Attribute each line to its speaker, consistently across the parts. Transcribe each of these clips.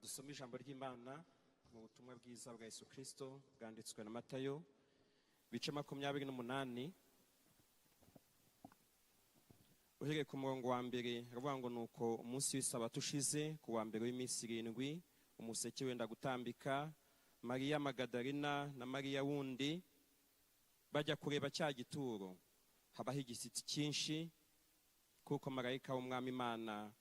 Speaker 1: Dusome ijambo ry'Imana mu butumwa bwiza bwa Yesu Kristo bwanditswe na Matayo, bice 28, uhereye ku murongo wa mbere. Aravuga ngo: "Nuko umunsi w'isabato ushize, ku wa mbere w'iminsi 7, umuseke wenda gutambika, Mariya Magadalina na Mariya wundi bajya kureba cya gituro. Habaho igishyitsi cyinshi, kuko marayika w'Umwami Imana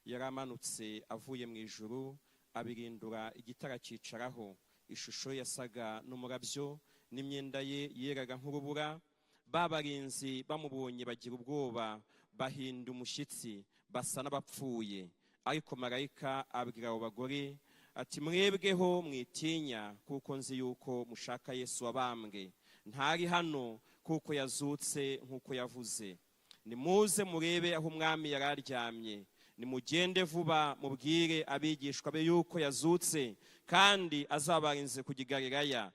Speaker 1: yari amanutse avuye mu ijuru, abirindura igitare akicaraho. Ishusho yasaga n'umurabyo, n'imyenda ye yeraga nk'urubura. Ba barinzi bamubonye bagira ubwoba, bahinda umushyitsi, basa n'abapfuye. Ariko marayika abwira abo bagore ati: 'Mwebweho mwitinya, kuko nzi yuko mushaka Yesu wabambwe. Ntari hano, kuko yazutse nk'uko yavuze. Nimuze murebe aho Umwami yari aryamye. Nimugende vuba mubwire abigishwa be yuko yazutse, kandi azabarinze kujya i Galilaya.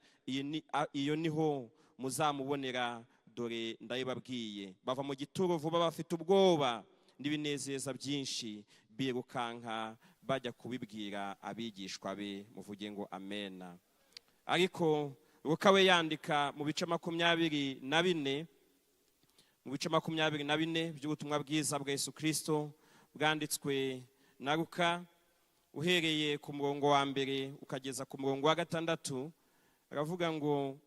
Speaker 1: Iyo niho muzamubonera. Dore ndabibabwiye.' Bava mu gituro vuba, bafite ubwoba n'ibinezeza byinshi, birukanka bajya kubibwira abigishwa be." Muvuge ngo amena. Ariko Luka we yandika mu bice 24, mu bice 24 by'ubutumwa bwiza bwa Yesu Kristo bwanditswe na Luka, uhereye ku murongo wa mbere ukageza ku murongo wa gatandatu, aravuga ngo: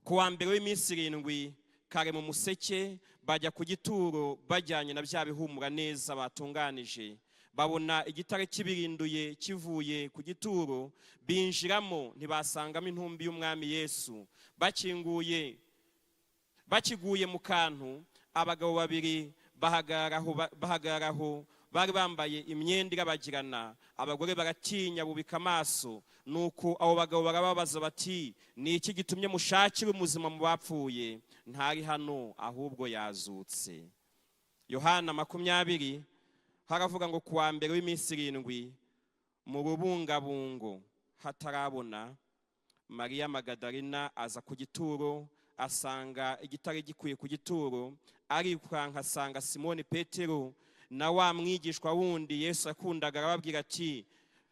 Speaker 1: "Ku wa mbere w'iminsi 7, kare mu museke, bajya ku gituro bajyanye na bya bihumura neza batunganije. Babona igitare kibirinduye kivuye ku gituro. Binjiramo, ntibasangamo intumbi y'Umwami Yesu. Bakinguye, bakiguye mu kantu, abagabo babiri bahagarara aho, bari bambaye imyenda irabagirana. Abagore baratinya, bubika amaso. Nuko abo bagabo barababaza bati: 'Ni iki gitumye mushakira umuzima mu bapfuye? Ntari hano, ahubwo yazutse.'" Yohana 20 haravuga ngo: "Ku wa mbere w'iminsi 7, mu rubungabungo hatarabona, Mariya Magadalina aza ku gituro, asanga igitare gikuye ku gituro. Arirukanka asanga Simoni Petero na wa mwigishwa wundi Yesu yakundaga, arababwira ati: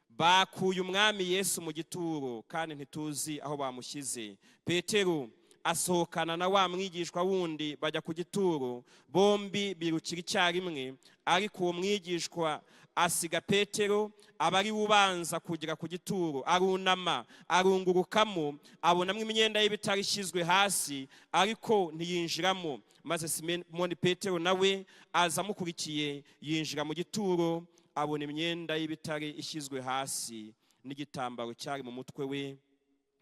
Speaker 1: 'Bakuye Umwami Yesu mu gituro, kandi ntituzi aho bamushyize.' Petero asohokana na wa mwigishwa wundi, bajya ku gituro. Bombi birukira icyarimwe, ariko uwo mwigishwa asiga Petero, aba ari we ubanza kugera ku gituro. Arunama, arungurukamo, abonamo imyenda y'ibitare ishyizwe hasi, ariko ntiyinjiramo. Maze Simoni Petero nawe aza amukurikiye, yinjira mu gituro, abona imyenda y'ibitare ishyizwe hasi, n'igitambaro cyari mu mutwe we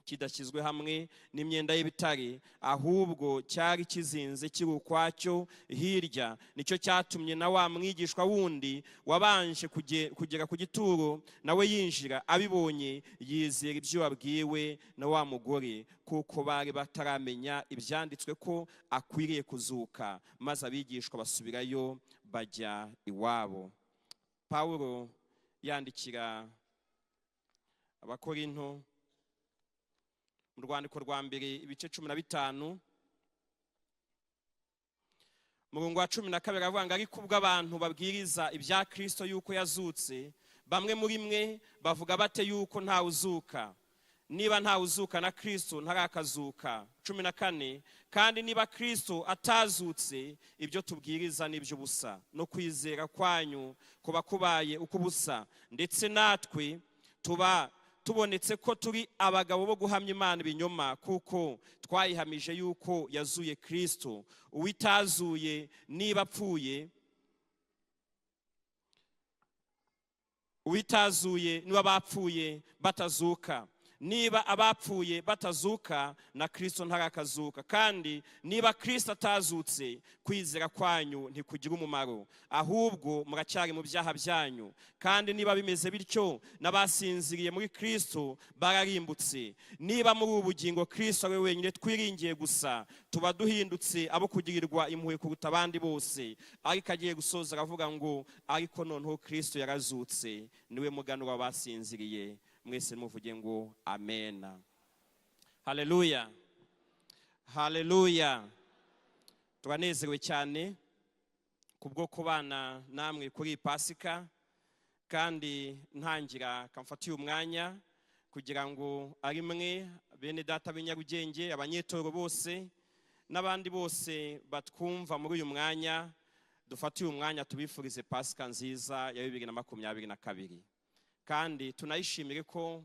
Speaker 1: kidashyizwe hamwe n'imyenda y'ibitare, ahubwo cyari kizinze kiri ukwacyo hirya. Nicyo cyatumye na wa mwigishwa wundi wabanje kugera ku gituro nawe yinjira. Abibonye, yizera ibyo yabwiwe na wa mugore, kuko bari bataramenya ibyanditswe ko akwiriye kuzuka. Maze abigishwa basubirayo, bajya iwabo." Pawulo yandikira Abakorinto mu rwandiko rwa mbere, ibice 15, murongo wa 12, aravuga ngo: "Ariko ubwo abantu babwiriza ibya Kristo yuko yazutse, bamwe muri mwe bavuga bate yuko ntawe uzuka? Niba ntawe uzuka, na Kristo ntarakazuka." 14: "Kandi niba Kristo atazutse, ibyo tubwiriza ni iby'ubusa, no kwizera kwanyu kuba kubaye uk'ubusa. Ndetse natwe tuba tubonetse ko turi abagabo bo guhamya Imana ibinyoma, kuko twayihamije yuko yazuye Kristo, uwitazuye niba apfuye, uwitazuye niba bapfuye batazuka. Niba abapfuye batazuka, na Kristo ntarakazuka. Kandi niba Kristo atazutse, kwizera kwanyu ntikugira umumaro, ahubwo muracyari mu byaha byanyu. Kandi niba bimeze bityo, n'abasinziriye muri Kristo bararimbutse. Niba muri ubu bugingo Kristo ari we wenyine twiringiye gusa, tuba duhindutse abo kugirirwa impuhwe kuruta abandi bose." Ariko agiye gusoza aravuga ngo: "Ariko noneho Kristo yarazutse, niwe muganura w'abasinziriye." Mwese muvuge ngo amena. Haleluya, haleluya! Turanezerewe cyane kubwo kubana namwe kuri iyi Pasika. Kandi ntangira kamfatiye umwanya kugira ngo ari mwe bene data b'i Nyarugenge, abanyetoro bose n'abandi bose batwumva muri uyu mwanya, dufate uyu mwanya tubifurize Pasika nziza ya 2022, kandi tunayishimire ko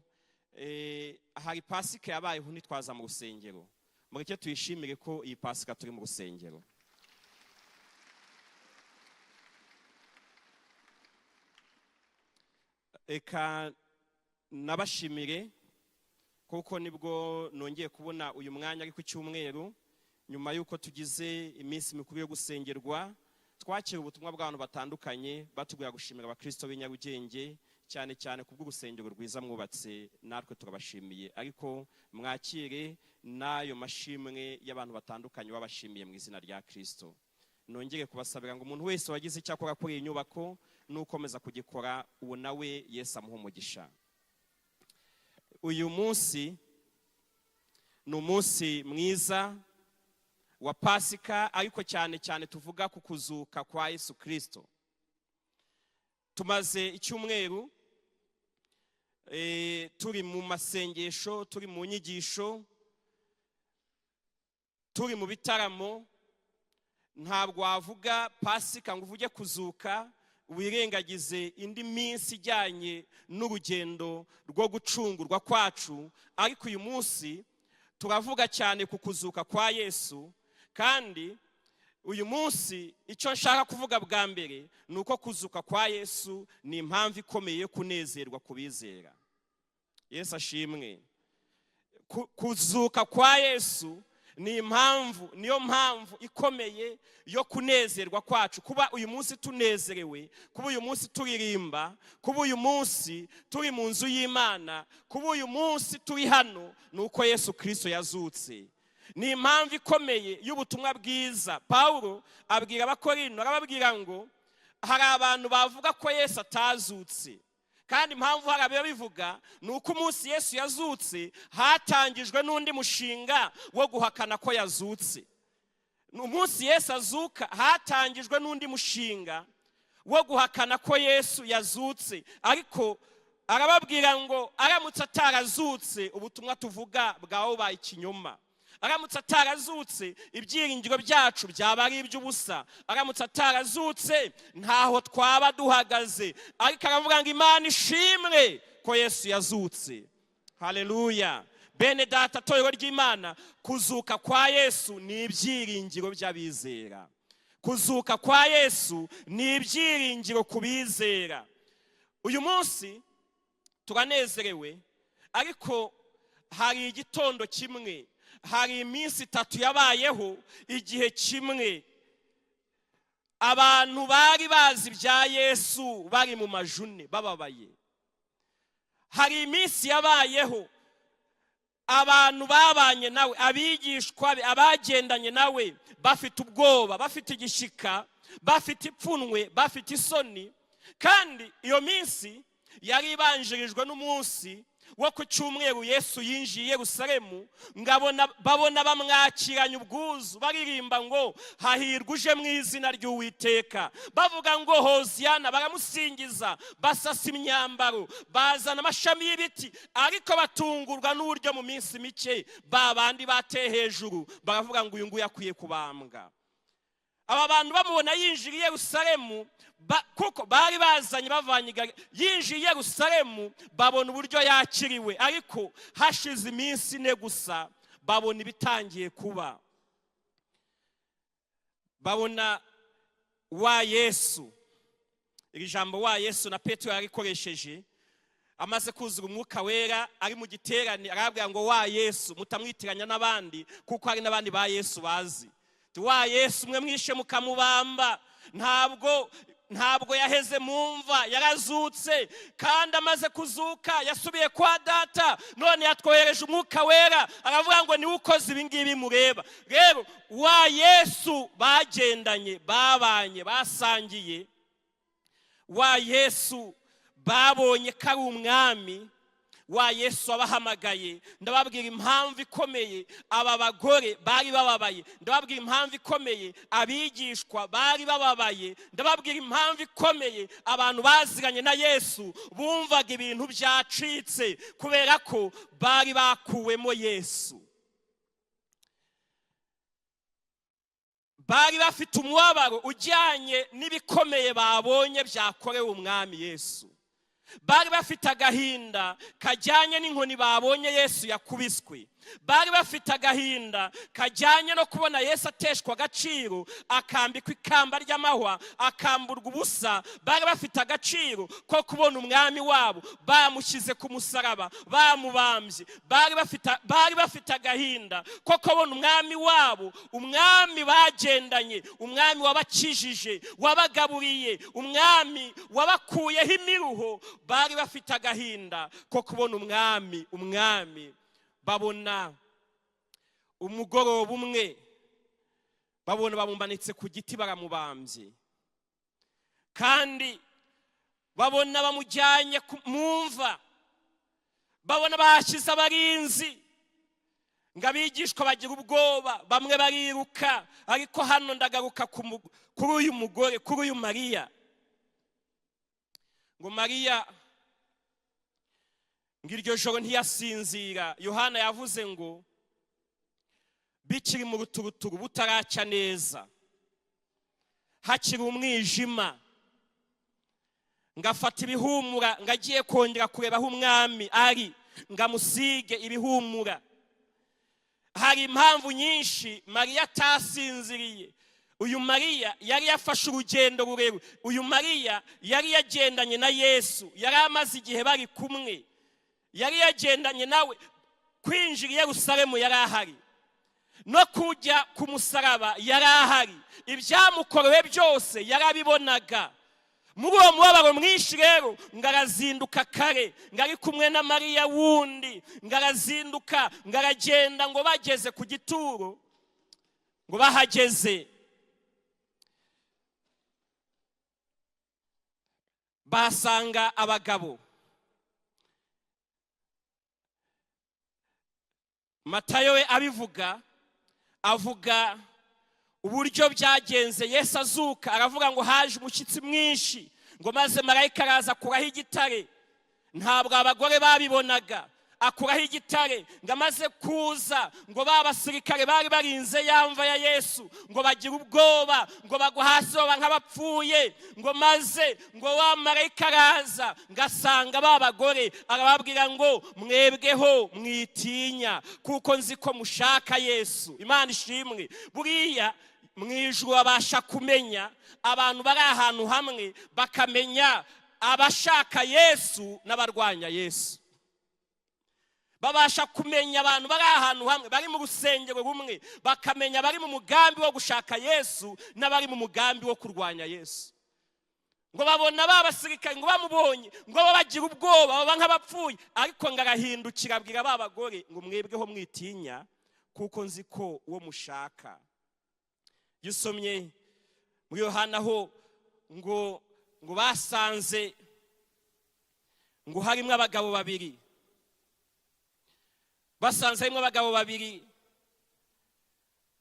Speaker 1: hari Pasika yabayeho ntitwaza mu rusengero. Mureke tuyishimire ko iyi Pasika turi mu rusengero. Eka nabashimire kuko nibwo nongeye kubona uyu mwanya ari ku cyumweru, nyuma y'uko tugize iminsi mikuru yo gusengerwa, twakira ubutumwa bw'abantu batandukanye batubwira gushimira abakristo b'i Nyarugenge cyane cyane kubw'urusengero rwiza mwubatse. Natwe turabashimiye, ariko mwakire n'ayo mashimwe y'abantu batandukanye babashimiye mu izina rya Kristo. Nongere kubasabira ngo umuntu wese wagize icyo akora kuri iyi nyubako n'ukomeza kugikora, uwo nawe Yesu amuhe umugisha. Uyu munsi ni umunsi mwiza wa Pasika, ariko cyane cyane tuvuga ku kuzuka kwa Yesu Kristo. Tumaze icyumweru turi mu masengesho, turi mu nyigisho, turi mu bitaramo. Ntabwo wavuga Pasika ngo uvuge kuzuka wirengagize indi minsi ijyanye n'urugendo rwo gucungurwa kwacu, ariko uyu munsi turavuga cyane ku kuzuka kwa Yesu. Kandi uyu munsi icyo nshaka kuvuga bwa mbere ni uko kuzuka kwa Yesu ni impamvu ikomeye yo kunezerwa ku bizera. Yesu ashimwe. Kuzuka kwa Yesu ni impamvu, niyo mpamvu ikomeye yo kunezerwa kwacu. Kuba uyu munsi tunezerewe, kuba uyu munsi turirimba, kuba uyu munsi turi mu nzu y'Imana, kuba uyu munsi turi hano, ni uko Yesu Kristo yazutse. Ni impamvu ikomeye y'ubutumwa bwiza. Paulo abwira Abakorinto, arababwira ngo hari abantu bavuga ko Yesu atazutse, kandi impamvu hari ababivuga ni uko umunsi Yesu yazutse hatangijwe n'undi mushinga wo guhakana ko yazutse. Umunsi Yesu azuka hatangijwe n'undi mushinga wo guhakana ko Yesu yazutse, ariko arababwira ngo aramutse atarazutse ubutumwa tuvuga bwabaye ikinyoma, aramutse atarazutse ibyiringiro byacu byaba ari iby'ubusa, aramutse atarazutse ntaho twaba duhagaze. Ariko aravuga ngo Imana ishimwe ko Yesu yazutse. Haleluya. Bene data, torero ry'Imana, kuzuka kwa Yesu ni ibyiringiro by'abizera. Kuzuka kwa Yesu ni ibyiringiro ku bizera. Uyu munsi turanezerewe, ariko hari igitondo kimwe, hari iminsi itatu yabayeho igihe kimwe abantu bari bazi ibya Yesu bari mu majune bababaye. Hari iminsi yabayeho abantu babanye nawe, abigishwa be, abagendanye nawe, bafite ubwoba, bafite igishika, bafite ipfunwe, bafite isoni. Kandi iyo minsi yari ibanjirijwe n'umunsi wo ku cyumweru Yesu yinjiye i Yerusalemu, ngabona babona bamwakiranye ubwuzu, baririmba ngo hahirwa uje mu izina ry'Uwiteka, bavuga ngo Hoziyana, baramusingiza, basasa imyambaro, bazana amashami y'ibiti. Ariko batungurwa n'uburyo mu minsi mike ba bandi bateye hejuru baravuga ngo uyu nguyu akwiye kubambwa. Aba bantu bamubona yinjira i Yerusalemu, kuko bari bazanye bavanye yinjiye i Yerusalemu, babona uburyo yakiriwe, ariko hashize iminsi ine gusa babona ibitangiye kuba. Babona wa Yesu. Iri jambo wa Yesu na Petero yarikoresheje amaze kuzura umwuka wera ari mu giterane, arabwira ngo wa Yesu mutamwitiranya n'abandi, kuko hari n'abandi ba Yesu bazi. Wa Yesu mwe mwishe mukamubamba, ntabwo yaheze mu mva, yarazutse, kandi amaze kuzuka yasubiye kwa data, none yatwohereje umwuka wera, aravuga ngo niwe ukoze ibi ngibi mureba. Rero wa Yesu bagendanye, babanye, basangiye, wa Yesu babonye ko ari umwami, Wa Yesu wabahamagaye. Ndababwira impamvu ikomeye aba bagore bari bababaye, ndababwira impamvu ikomeye abigishwa bari bababaye, ndababwira impamvu ikomeye abantu baziranye na Yesu bumvaga ibintu byacitse, kubera ko bari bakuwemo Yesu. Bari bafite umubabaro ujyanye n'ibikomeye babonye byakorewe Umwami Yesu. Bari bafite agahinda kajyanye n'inkoni babonye Yesu yakubiswe. Bari bafite agahinda kajyanye no kubona Yesu ateshwa agaciro, akambikwa ikamba ry'amahwa, akamburwa ubusa. Bari bafite agaciro ko kubona Umwami wabo bamushyize ku musaraba, bamubambye. Bari bafite agahinda ko kubona Umwami wabo, Umwami bagendanye, Umwami wabakijije, wabagaburiye, Umwami wabakuyeho imiruho. Bari bafite agahinda ko kubona Umwami. Babona umugoroba umwe, babona bamumanitse ku giti, baramubambye, kandi babona bamujyanye mu mva, babona bashyize abarinzi, ngo abigishwa bagira ubwoba, bamwe bariruka. Ariko hano ndagaruka kuri uyu mugore, kuri uyu Mariya. Ngo Mariya ngo iryo joro ntiyasinzira. Yohana yavuze ngo bikiri mu ruturuturu, butaracya neza, hakiri umwijima, ngo afata ibihumura, ngo agiye kongera kureba aho Umwami ari, ngo amusige ibihumura. Hari impamvu nyinshi Mariya atasinziriye. Uyu Mariya yari yafashe urugendo rurerure. Uyu Mariya yari yagendanye na Yesu, yari amaze igihe bari kumwe, yari yagendanye nawe kwinjira i Yerusalemu, yari ahari, no kujya ku musaraba yari ahari, ibyamukorewe byose yarabibonaga. Muri uwo mubabaro mwinshi rero, ngo arazinduka kare, ngo ari kumwe na Mariya wundi, ngo arazinduka, ngo aragenda, ngo bageze ku gituro, ngo bahageze basanga abagabo. Matayo we abivuga, avuga uburyo byagenze Yesu azuka, aravuga ngo haje umushyitsi mwinshi, ngo maze marayika araza akuraho igitare. Ntabwo abagore babibonaga. Akuraho igitare, ngo amaze kuza, ngo ba basirikare bari barinze ya mva ya Yesu ngo bagire ubwoba, ngo bagwa hasi baba nk'abapfuye, ngo maze ngo wa marayika araza, ngo asanga ba bagore, arababwira ngo mwebweho mwitinya, kuko nzi ko mushaka Yesu. Imana ishimwe. Buriya mu ijuru babasha kumenya abantu bari ahantu hamwe, bakamenya abashaka Yesu n'abarwanya Yesu. Babasha kumenya abantu bari ahantu hamwe, bari mu rusengero rumwe, bakamenya abari mu mugambi wo gushaka Yesu n'abari mu mugambi wo kurwanya Yesu. Ngo babona ba basirikare, ngo bamubonye, ngo bagira ubwoba, baba nk'abapfuye, ariko ngo arahindukira abwira ba bagore ngo mwebweho mwitinya, kuko nzi ko uwo mushaka. Iyo usomye muri Yohana ho, ngo basanze ngo harimo abagabo babiri, basanze harimo abagabo babiri,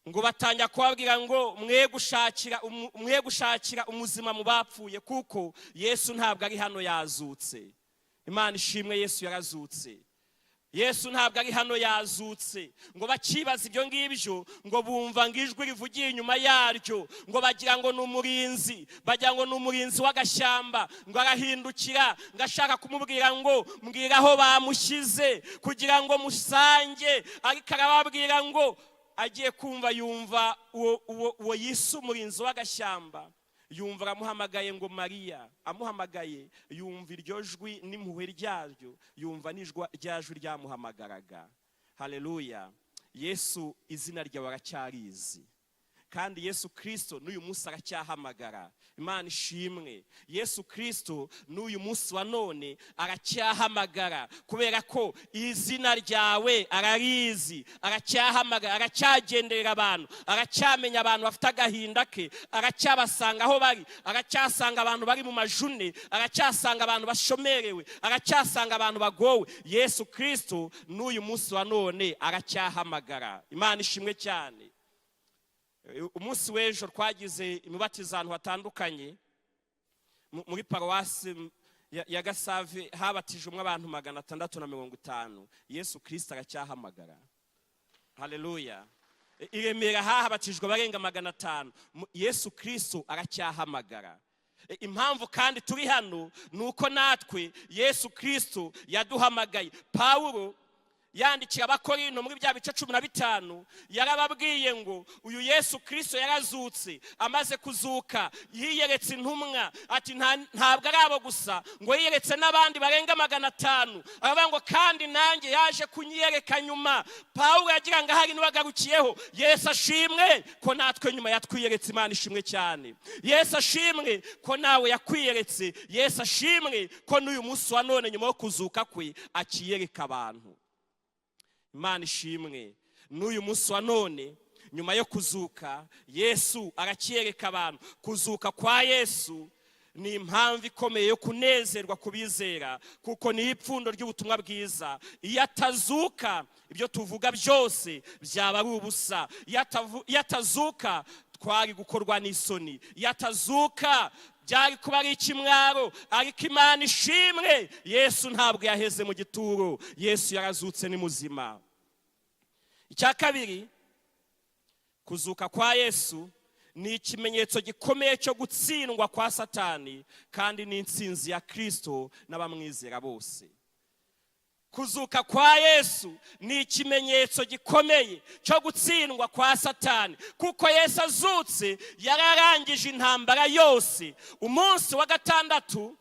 Speaker 1: ngo batangira kubabwira ngo mwe gushakira umuzima mu bapfuye, kuko Yesu ntabwo ari hano, yazutse. Imana ishimwe, Yesu yarazutse. Yesu ntabwo ari hano, yazutse. Ngo bakibaza ibyo ngibyo, ngo bumva ngo ijwi rivugiye inyuma yaryo, ngo bagira ngo ni umurinzi, bagira ngo ni umurinzi w'agashyamba, ngo arahindukira, ngo ashaka kumubwira ngo mbwira aho bamushyize kugira ngo musange, ariko arababwira ngo agiye kumva yumva uwo yise umurinzi w'agashyamba, yumva aramuhamagaye ngo Mariya, amuhamagaye yumva iryo jwi n'impuhwe ryaryo, yumva n'ijwi rya jwi ryamuhamagaraga. Haleluya. Yesu izina ryawe aracyarizi. Kandi Yesu Kirisito n'uyu munsi aracyahamagara. Imana ishimwe. Yesu Kirisito n'uyu munsi wa none aracyahamagara, kubera ko izina ryawe ararizi. Aracyahamagara, aracyagenderera abantu, aracyamenya abantu bafite agahinda ke, aracyabasanga aho bari, aracyasanga abantu bari mu majune, aracyasanga abantu bashomerewe, aracyasanga abantu bagowe. Yesu Kirisito n'uyu munsi wa none aracyahamagara. Imana ishimwe cyane. Umunsi w'ejo twagize imibatizo ahantu hatandukanye. Muri paruwasi ya Gasave habatijwe abantu 650. Yesu Kirisito aracyahamagara. Haleluya! I Remera habatijwe abarenga 500. Yesu Kirisito aracyahamagara. Impamvu kandi turi hano ni uko natwe Yesu Kirisito yaduhamagaye. Pawulo yandikira Abakorinto muri bya bice 15, yarababwiye ngo uyu Yesu Kirisito yarazutse. Amaze kuzuka yiyeretse intumwa, ati ntabwo ari abo gusa, ngo yiyeretse n'abandi barenga 500. Aravuga ngo kandi nanjye yaje kunyiyereka nyuma. Pawulo yagira ngo ahari niwagarukiyeho. Yesu ashimwe ko natwe nyuma yatwiyeretse. Imana ishimwe cyane. Yesu ashimwe ko nawe yakwiyeretse. Yesu ashimwe ko n'uyu munsi wa none, nyuma yo kuzuka kwe, akiyereka abantu. Imana ishimwe. N'uyu munsi wa none, nyuma yo kuzuka, Yesu aracyereka abantu. Kuzuka kwa Yesu ni impamvu ikomeye yo kunezerwa kubizera, kuko ni ipfundo ry'ubutumwa bwiza. Iyo atazuka, ibyo tuvuga byose byaba ari ubusa. Iyo atazuka, twari gukorwa n'isoni. Iyo atazuka, byari kuba ari ikimwaro. Ariko Imana ishimwe, Yesu ntabwo yaheze mu gituro. Yesu yarazutse, ni muzima. Icya kabiri, kuzuka kwa Yesu ni ikimenyetso gikomeye cyo gutsindwa kwa Satani, kandi ni intsinzi ya Kirisito n'abamwizera bose. Kuzuka kwa Yesu ni ikimenyetso gikomeye cyo gutsindwa kwa Satani, kuko Yesu azutse yararangije intambara yose. Umunsi wa gatandatu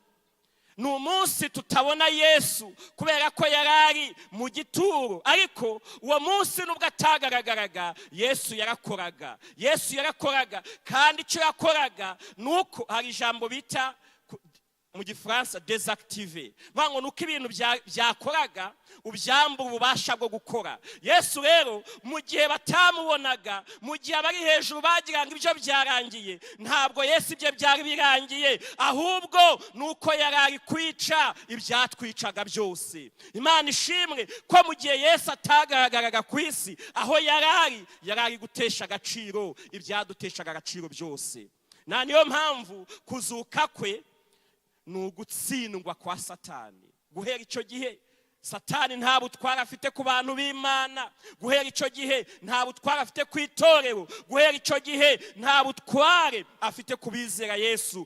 Speaker 1: ni umunsi tutabona Yesu kubera ko yari ari mu gituro, ariko uwo munsi nubwo atagaragaraga, Yesu yarakoraga. Yesu yarakoraga, kandi icyo yakoraga ni uko hari ijambo bita mu Gifaransa désactiver, ngo ni uko ibintu byakoraga ubyambura ububasha bwo gukora. Yesu rero, mu gihe batamubonaga, mu gihe abari hejuru bagira ngo ibyo byarangiye, ntabwo Yesu ibyo byari birangiye, ahubwo ni uko yari ari kwica ibyatwicaga byose. Imana ishimwe ko mu gihe Yesu atagaragaraga ku isi, aho yari ari, yari ari gutesha agaciro ibyaduteshaga agaciro byose. Na niyo mpamvu kuzuka kwe ni ugutsindwa kwa Satani. Guhera icyo gihe, Satani nta butware afite ku bantu b'Imana. Guhera icyo gihe, nta butware afite ku itorero. Guhera icyo gihe, nta butware afite ku bizera Yesu.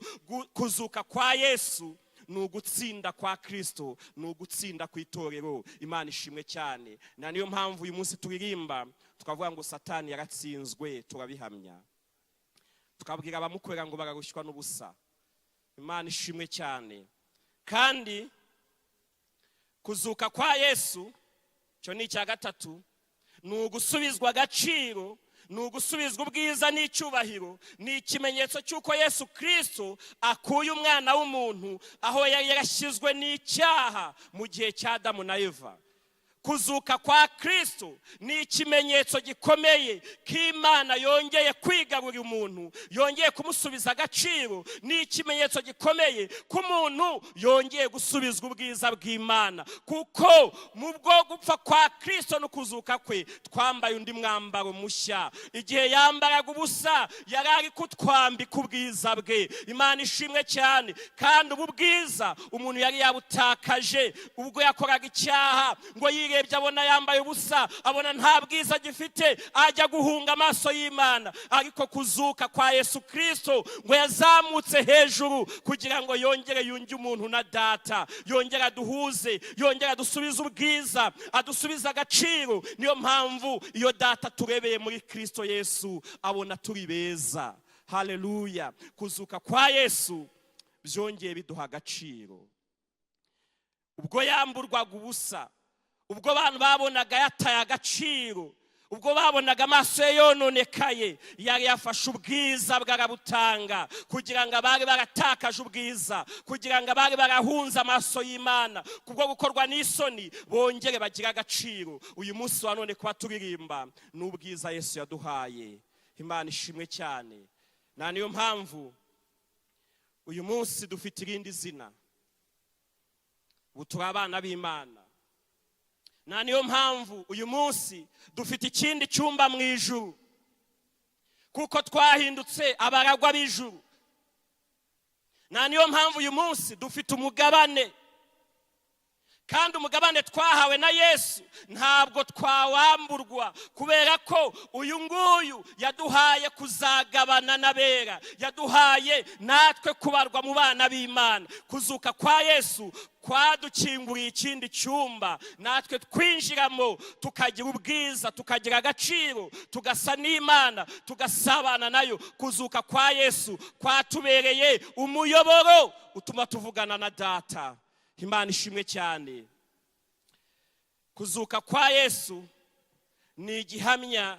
Speaker 1: Kuzuka kwa Yesu ni ugutsinda kwa Kirisito, ni ugutsinda ku itorero. Imana ishimwe cyane. Na niyo mpamvu uyu munsi turirimba tukavuga ngo Satani yaratsinzwe, turabihamya, tukabwira abamukorera ngo bararushywa n'ubusa. Imana ishimwe cyane. Kandi kuzuka kwa Yesu, icyo ni icya gatatu, ni ugusubizwa agaciro, ni ugusubizwa ubwiza n'icyubahiro. Ni ikimenyetso cy'uko Yesu Kirisito akuye umwana w'umuntu aho yari yarashyizwe n'icyaha mu gihe cya Adamu na Eva. Kuzuka kwa Kirisito ni ikimenyetso gikomeye k'Imana yongeye kwigarurira umuntu, yongeye kumusubiza agaciro. Ni ikimenyetso gikomeye k'umuntu yongeye gusubizwa ubwiza bw'Imana, kuko mu bwo gupfa kwa Kirisito no kuzuka kwe twambaye undi mwambaro mushya. Igihe yambaraga ubusa, yari ari kutwambika ubwiza bwe. Imana ishimwe cyane. Kandi ubu bwiza umuntu yari yabutakaje ubwo yakoraga icyaha, ngo yirebye abona yambaye ubusa, abona nta bwiza agifite, ajya guhunga amaso y'Imana. Ariko kuzuka kwa Yesu Kirisito, ngo yazamutse hejuru kugira ngo yongere yunge umuntu na Data, yongere aduhuze, yongere adusubize ubwiza, adusubize agaciro. Niyo mpamvu iyo Data turebeye muri Kirisito Yesu abona turi beza. Haleluya! Kuzuka kwa Yesu byongeye biduha agaciro. Ubwo yamburwaga ubusa, ubwo abantu babonaga yataye agaciro, Ubwo babonaga amaso ye yononekaye, yari yafashe ubwiza bwarabutanga kugira ngo abari baratakaje ubwiza, kugira ngo abari barahunze amaso y'Imana kubwo gukorwa n'isoni bongere bagire agaciro. Uyu munsi wa none kuba turirimba ni ubwiza Yesu yaduhaye. Imana ishimwe cyane. Nta niyo mpamvu uyu munsi dufite irindi zina, ubu turi abana b'Imana. Nta niyo mpamvu uyu munsi dufite ikindi cyumba mu ijuru, kuko twahindutse abaragwa b'ijuru. Nta niyo mpamvu uyu munsi dufite umugabane, kandi umugabane twahawe na Yesu ntabwo twawamburwa, kubera ko uyu nguyu yaduhaye kuzagabana n'abera, yaduhaye natwe kubarwa mu bana b'Imana. Kuzuka kwa Yesu kwadukinguriye ikindi cyumba natwe twinjiramo, tukagira ubwiza, tukagira agaciro, tugasa n'Imana, tugasabana nayo. Kuzuka kwa Yesu kwatubereye umuyoboro utuma tuvugana na Data. Imana ishimwe cyane. Kuzuka kwa Yesu ni igihamya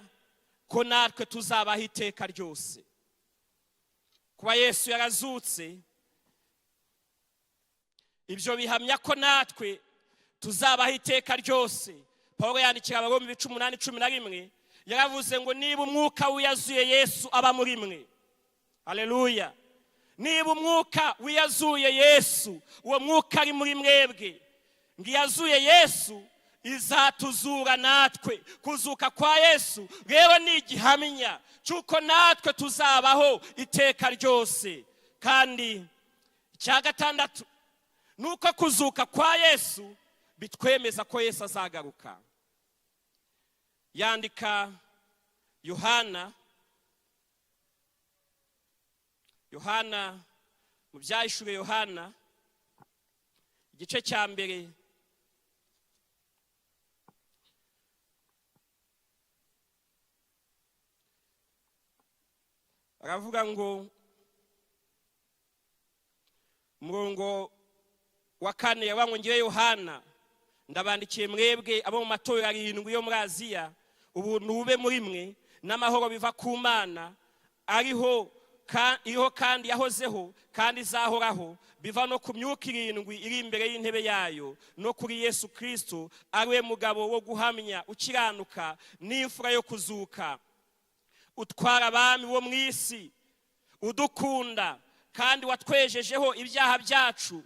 Speaker 1: ko natwe tuzabaho iteka ryose. Kuba Yesu yarazutse, ibyo bihamya ko natwe tuzabaho iteka ryose. Paul yandikira Abaroma ibice 8:11, yaravuze ngo: "Niba umwuka w'iyazuye Yesu aba muri mwe." Haleluya! Niba umwuka wiyazuye Yesu, uwo mwuka ari muri mwebwe, ngo iyazuye Yesu izatuzura natwe. Kuzuka kwa Yesu rero ni igihamya cy'uko natwe tuzabaho iteka ryose. Kandi icya gatandatu ni uko kuzuka kwa Yesu bitwemeza ko Yesu azagaruka. Yandika Yohana, mu Byahishuriwe Yohana, igice cya 1, aravuga ngo, umurongo wa 4, yavuga ngo: "Ngewe Yohana ndabandikiye mwebwe abo mu matorero arindwi yo muri Aziya, ubuntu bube muri mwe n'amahoro biva ku Mana ariho iriho kandi yahozeho kandi izahoraho, biva no ku myuka irindwi iri imbere y'intebe yayo, no kuri Yesu Kristo ari we mugabo wo guhamya ukiranuka n'imfura yo kuzuka, utwara abami bo mu isi, udukunda kandi watwejejeho ibyaha byacu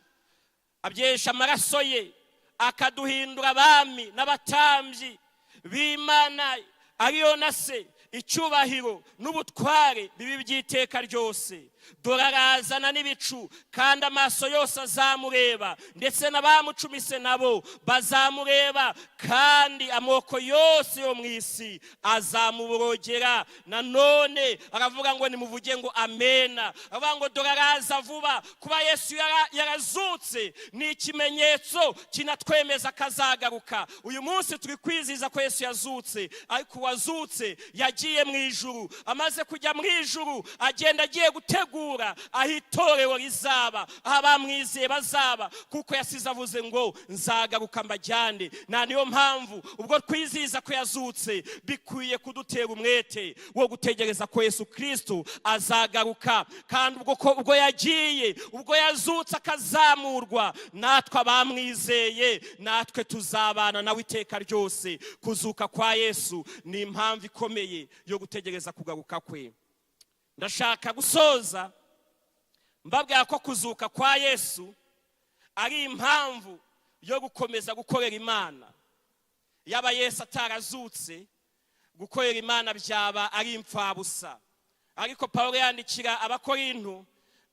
Speaker 1: abyesha amaraso ye, akaduhindura abami n'abatambyi b'Imana ariyo na Se, icyubahiro n'ubutware bibi by'iteka ryose. Dore arazana n'ibicu, kandi amaso yose azamureba, ndetse n'abamucumise nabo bazamureba, kandi amoko yose yo mu isi azamuborogera." Nanone aravuga ngo: "Nimuvuge ngo amena." Aravuga ngo: "Dore araza vuba." Kuba Yesu yarazutse ni ikimenyetso kinatwemeza akazagaruka. Uyu munsi turi kwizihiza ko Yesu yazutse, ariko uwazutse yagiye mu ijuru. Amaze kujya mu ijuru, agenda agiye gutegura aho itorero rizaba, aho abamwizeye bazaba, kuko yasize avuze ngo: "Nzagaruka mbajyane." Nta niyo mpamvu ubwo twizihiza ko yazutse, bikwiye kudutera umwete wo gutegereza ko Yesu Kristo azagaruka. Kandi ubwo ko ubwo yagiye, ubwo yazutse akazamurwa, natwe abamwizeye natwe tuzabana nawe iteka ryose. Kuzuka kwa Yesu ni impamvu ikomeye yo gutegereza kugaruka kwe. Ndashaka gusoza mbabwira ko kuzuka kwa Yesu ari impamvu yo gukomeza gukorera Imana. Yaba Yesu atarazutse, gukorera Imana byaba ari imfabusa. Ariko Paul yandikira Abakorinto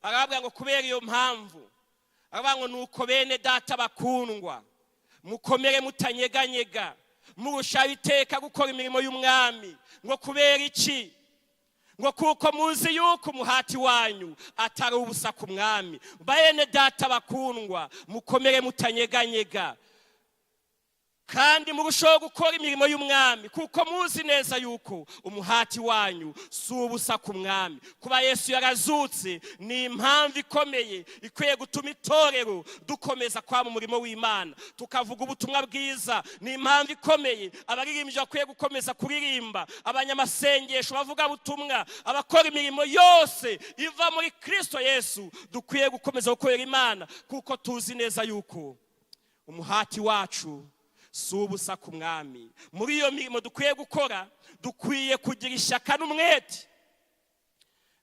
Speaker 1: arababwira ngo kubera iyo mpamvu, aravuga ngo: "Nuko bene Data bakundwa, mukomere mutanyeganyega, murushaho iteka gukora imirimo y'Umwami." Ngo kubera iki? Ngo kuko muzi yuko umuhati wanyu atari ubusa ku Mwami. Bene Data bakundwa, mukomere mutanyeganyega. Kandi murushaho gukora imirimo y'Umwami, kuko muzi neza yuko umuhati wanyu si ubusa ku Mwami. Kuba Yesu yarazutse ni impamvu ikomeye ikwiye gutuma itorero dukomeza kwama umurimo w'Imana, tukavuga ubutumwa bwiza. Ni impamvu ikomeye abaririmbyi bakwiye gukomeza kuririmba, abanyamasengesho, bavuga butumwa, abakora imirimo yose iva muri Kristo Yesu. Dukwiye gukomeza gukorera Imana, kuko tuzi neza yuko umuhati wacu si ubusa ku Mwami. Muri iyo mirimo dukwiye gukora, dukwiye kugira ishyaka n'umwete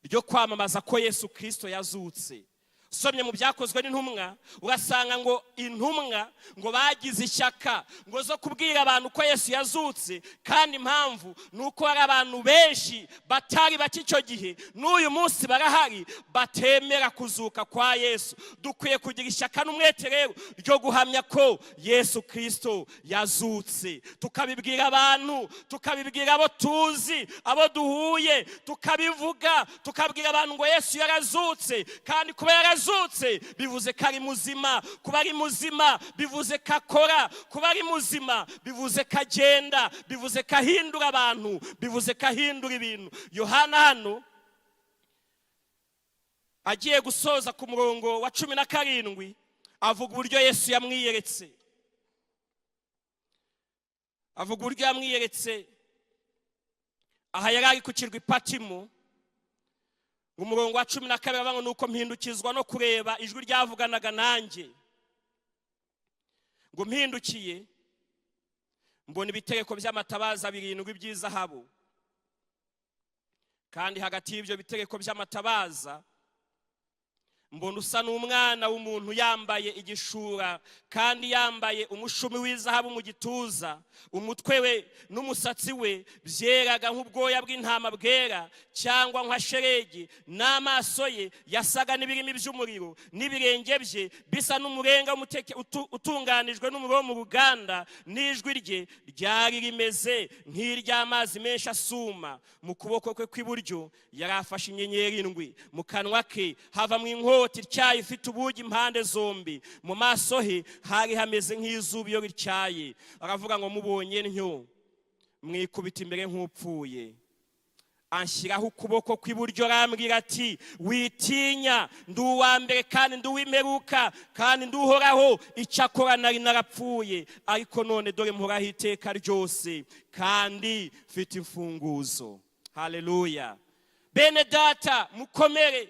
Speaker 1: ryo kwamamaza ko Yesu Kirisito yazutse. Usomye mu Byakozwe n'Intumwa, urasanga ngo intumwa ngo bagize ishyaka ngo zo kubwira abantu ko Yesu yazutse. Kandi impamvu ni uko hari abantu benshi batari bake icyo gihe, n'uyu munsi barahari, batemera kuzuka kwa Yesu. Dukwiye kugira ishyaka n'umwete rero ryo guhamya ko Yesu Kirisito yazutse, tukabibwira abantu, tukabibwira abo tuzi, abo duhuye, tukabivuga, tukabwira abantu ngo Yesu yarazutse. Kandi kuba yarazutse bivuze ko ari muzima. Kuba ari muzima bivuze ko akora. Kuba ari muzima bivuze ko agenda, bivuze ko ahindura abantu, bivuze ko ahindura ibintu. Yohana hano agiye gusoza ku murongo wa 17, avuga uburyo Yesu yamwiyeretse. Avuga uburyo yamwiyeretse aha yari ari ku kirwa Ipatimo. Umurongo wa 12 avuga ngo: "Nuko mpindukizwa no kureba ijwi ryavuganaga nanjye, ngo mpindukiye mbona ibitereko by'amatabaza birindwi by'izahabu, kandi hagati y'ibyo bitereko by'amatabaza mbona usa n'umwana w'umuntu, yambaye igishura kandi yambaye umushumi w'izahabu mu gituza. Umutwe we n'umusatsi we byeraga nk'ubwoya bw'intama bwera cyangwa nka sheregi, n'amaso ye yasaga n'ibirimi by'umuriro, n'ibirenge bye bisa n'umurenga w'umuteke utunganijwe n'umuriro wo mu ruganda, n'ijwi rye ryari rimeze nk'iry'amazi menshi asuma. Mu kuboko kwe kw'iburyo yari afashe inyenyeri indwi, mu kanwa ke hava mu inkota ityaye ifite ubugi impande zombi, mu maso he hari hameze nk'izuba iyo rityaye." Aravuga ngo: "Mubonye ntyo mwikubita imbere nk'upfuye. Anshyiraho ukuboko kw'iburyo, arambwira ati: 'Witinya, ndi uwa mbere kandi ndi uw'imperuka kandi ndi Uhoraho. Icyakora nari narapfuye, ariko none dore mporaho iteka ryose, kandi mfite imfunguzo." Haleluya! Bene Data, mukomere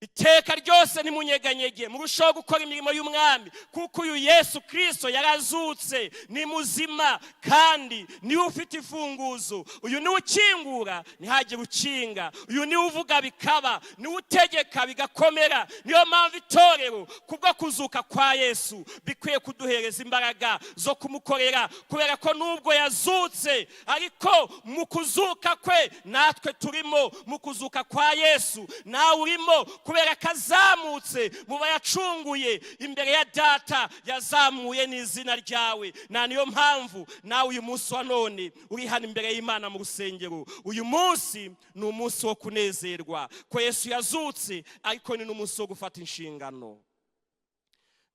Speaker 1: iteka ryose, ntimunyeganyege, murushaho gukora imirimo y'Umwami, kuko uyu Yesu Kirisito yarazutse, ni muzima, kandi niwe ufite imfunguzo. Uyu niwe ukingura ntihagire ukinga, uyu niwe uvuga bikaba, niwe utegeka bigakomera. Niyo mpamvu itorero, kubwo kuzuka kwa Yesu, bikwiye kuduhereza imbaraga zo kumukorera, kubera ko nubwo yazutse, ariko mu kuzuka kwe natwe turimo. Mu kuzuka kwa Yesu nawe urimo, kubera ko azamutse mu bayacunguye imbere ya Data, yazamuye n'izina ryawe. Na niyo mpamvu nawe uyu munsi wa none uri hano imbere y'Imana mu rusengero. Uyu munsi ni umunsi wo kunezerwa ko Yesu yazutse, ariko ni n'umunsi wo gufata inshingano.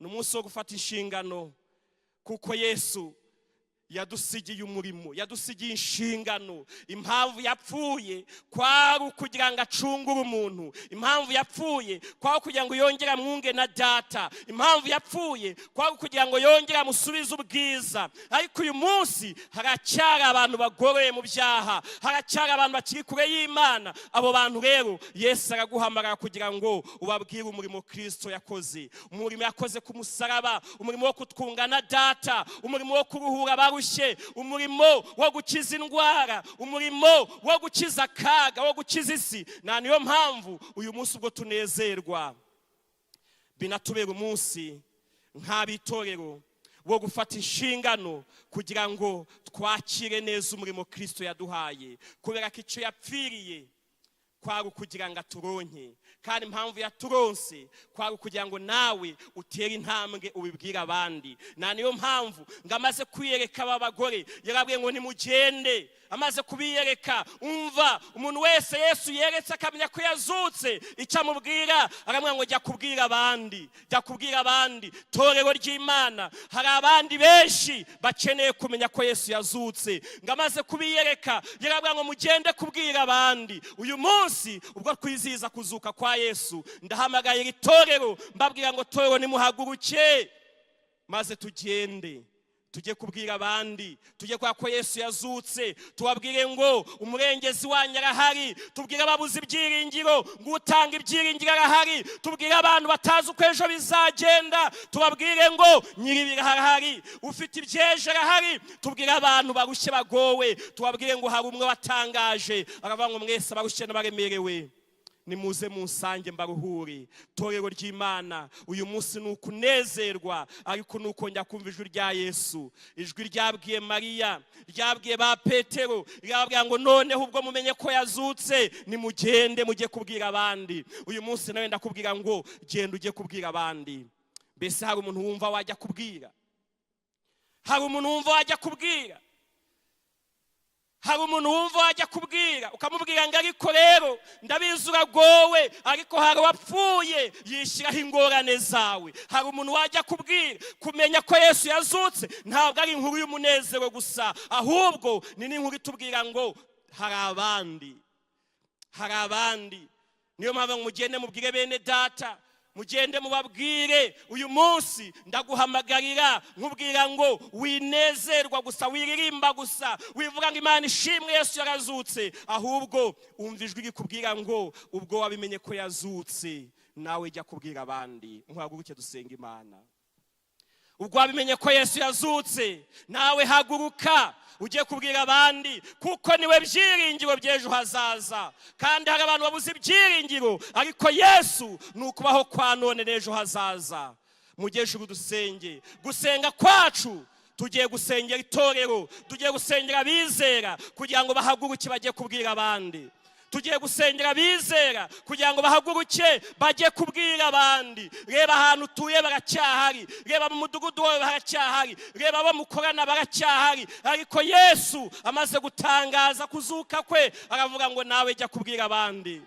Speaker 1: Ni umunsi wo gufata inshingano, kuko Yesu yadusigiye umurimo, yadusigiye inshingano. Impamvu yapfuye kwari ukugira ngo acungure umuntu. Impamvu yapfuye kwari ukugira ngo yongere amwunge na Data. Impamvu yapfuye kwari ukugira ngo yongere amusubize ubwiza. Ariko uyu munsi haracyari abantu bagoroye mu byaha, haracyari abantu bakiri kure y'Imana. Abo bantu rero, Yesu araguhamagara kugira ngo ubabwire umurimo Kirisito yakoze, umurimo yakoze ku musaraba, umurimo wo kutwunga na Data, umurimo wo kuruhura abarushye, umurimo wo gukiza indwara, umurimo wo gukiza akaga, wo gukiza isi. Na niyo mpamvu uyu munsi ubwo tunezerwa, binatubera umunsi nk'ab'itorero wo gufata inshingano kugira ngo twakire neza umurimo Kirisito yaduhaye, kubera ko icyo yapfiriye kwari ukugira ngo acungure umuntu. Kwari ukugira ngo aturonke, kandi impamvu yaturonse kwari ukugira ngo nawe utere intambwe ubibwire abandi. Na niyo mpamvu ngo amaze kwiyereka aba bagore, yarabwiye ngo nimugende. Amaze kubiyereka, umva, umuntu wese Yesu yeretse akamenya ko yazutse, icyo amubwira, aramubwira ngo jya kubwira abandi, jya kubwira abandi. Torero ry'Imana, hari abandi benshi bakeneye kumenya ko Yesu yazutse. Ngo amaze kubiyereka, yarabwira ngo mugende kubwira abandi. Uyu munsi ubwo twizihiza kuzuka kwa Yesu, ndahamagaye iri torero, mbabwira ngo torero, nimuhaguruke maze tugende, tujye kubwira abandi, tujye kubera ko Yesu yazutse. Tubabwire ngo umurengezi wanyu arahari. Tubwire ababuze ibyiringiro ngo utanga ibyiringiro arahari. Tubwire abantu batazi uko ejo bizagenda, tubabwire ngo nyir'ibiro arahari, ufite iby'ejo arahari. Tubwire abantu barushye, bagowe, tubabwire ngo hari umwe watangaje aravuga ngo mwese abarushye n'abaremerewe, nimuze munsange mbaruhure. Torero ry'Imana, uyu munsi ni ukunezerwa, ariko ni ukongera kumva ijwi rya Yesu, ijwi ryabwiye Mariya, ryabwiye ba Petero, ryababwira ngo noneho ubwo mumenye ko yazutse, nimugende mujye kubwira abandi. Uyu munsi nawe ndakubwira ngo genda ujye kubwira abandi. Mbese hari umuntu wumva wajya kubwira? Hari umuntu wumva wajya kubwira? Hari umuntu wumva wajya kubwira, ukamubwira ngo ariko rero ndabizi uragowe, ariko hari uwapfuye yishyiraho ingorane zawe? Hari umuntu wajya kubwira? Kumenya ko Yesu yazutse ntabwo ari inkuru y'umunezero gusa, ahubwo ni n'inkuru itubwira ngo hari abandi, hari abandi. Niyo mpamvu ngo mugende mubwire bene data, mugende mubabwire. Uyu munsi ndaguhamagarira nkubwira ngo winezerwa gusa, wiririmba gusa, wivuga ngo Imana ishimwe, Yesu yarazutse, ahubwo umva ijwi rikubwira ngo ubwo wabimenye ko yazutse, nawe jya kubwira abandi. Muhaguruke dusenga Imana. Ubwo wabimenye ko Yesu yazutse, nawe haguruka ugiye kubwira abandi, kuko niwe byiringiro by'ejo hazaza. Kandi hari abantu babuze ibyiringiro, ariko Yesu ni ukubaho kwa none n'ejo hazaza. Mujye dusenge. Gusenga kwacu, tugiye gusengera itorero, tugiye gusengera abizera kugira ngo bahaguruke bajye kubwira abandi. Tugiye gusengera abizera kugira ngo bahaguruke bajye kubwira abandi. Reba ahantu utuye, baracyahari. Reba mu mudugudu wawe, baracyahari. Reba abo mukorana, baracyahari. Ariko Yesu amaze gutangaza kuzuka kwe, aravuga ngo nawe jya kubwira abandi.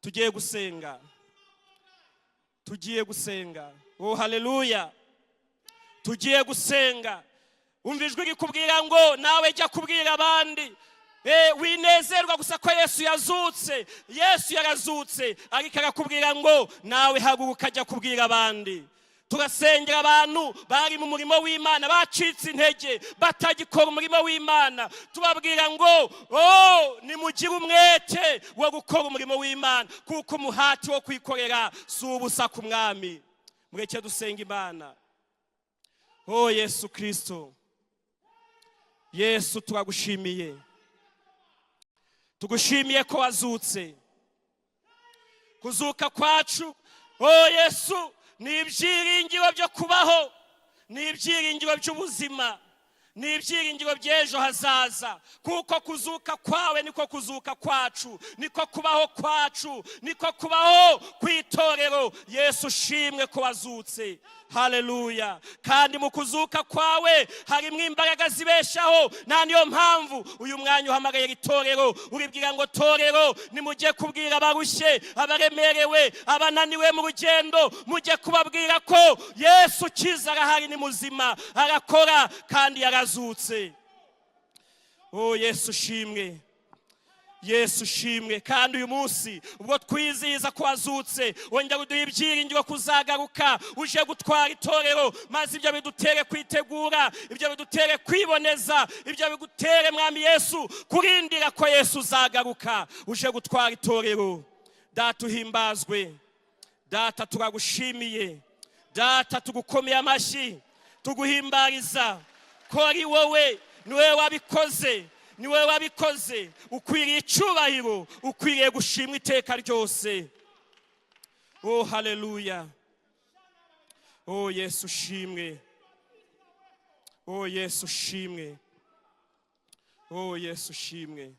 Speaker 1: Tugiye gusenga, tugiye gusenga. Oh, haleluya! Tugiye gusenga. Umva ijwi rikubwira ngo nawe jya kubwira abandi. Winezerwa gusa ko Yesu yazutse. Yesu yarazutse, ariko arakubwira ngo nawe haguruka, ajya kubwira abandi. Turasengera abantu bari mu murimo w'Imana bacitse intege, batagikora umurimo w'Imana, tubabwira ngo oh, nimugire umwete wo gukora umurimo w'Imana, kuko umuhati wo kwikorera si ubusa ku Mwami. Mureke dusenga Imana. Oh Yesu Kirisito, Yesu, turagushimiye, tugushimiye ko wazutse. Kuzuka kwacu, oh Yesu, ni ibyiringiro byo kubaho, ni ibyiringiro by'ubuzima, ni ibyiringiro by'ejo hazaza, kuko kuzuka kwawe niko kuzuka kwacu, niko kubaho kwacu, niko kubaho kw'itorero. Yesu, ushimwe ko wazutse. Haleluya! Kandi mu kuzuka kwawe harimo imbaraga zibeshaho. Nta niyo mpamvu uyu mwanya uhamagaye itorero, uribwira ngo torero, nimujye kubwira abarushye, abaremerewe, abananiwe mu rugendo, mujye kubabwira ko Yesu ukiza arahari, ni muzima, arakora kandi yarazutse. Oh Yesu, ushimwe. Yesu, ushimwe. Kandi uyu munsi ubwo twizihiza ko wazutse, wongera uduha ibyiringiro kuzagaruka uje gutwara itorero, maze ibyo bidutere kwitegura, ibyo bidutere kwiboneza, ibyo bigutere, Mwami Yesu, kurindira ko Yesu uzagaruka uje gutwara itorero. Data, uhimbazwe. Data, turagushimiye. Data, tugukomeye amashyi, tuguhimbariza ko ari wowe, ni wowe wabikoze, ni wowe wabikoze. Ukwiriye icyubahiro, ukwiriye gushimwa iteka ryose. Oh haleluya! Oh Yesu, ushimwe. Oh Yesu, ushimwe. Oh Yesu, ushimwe.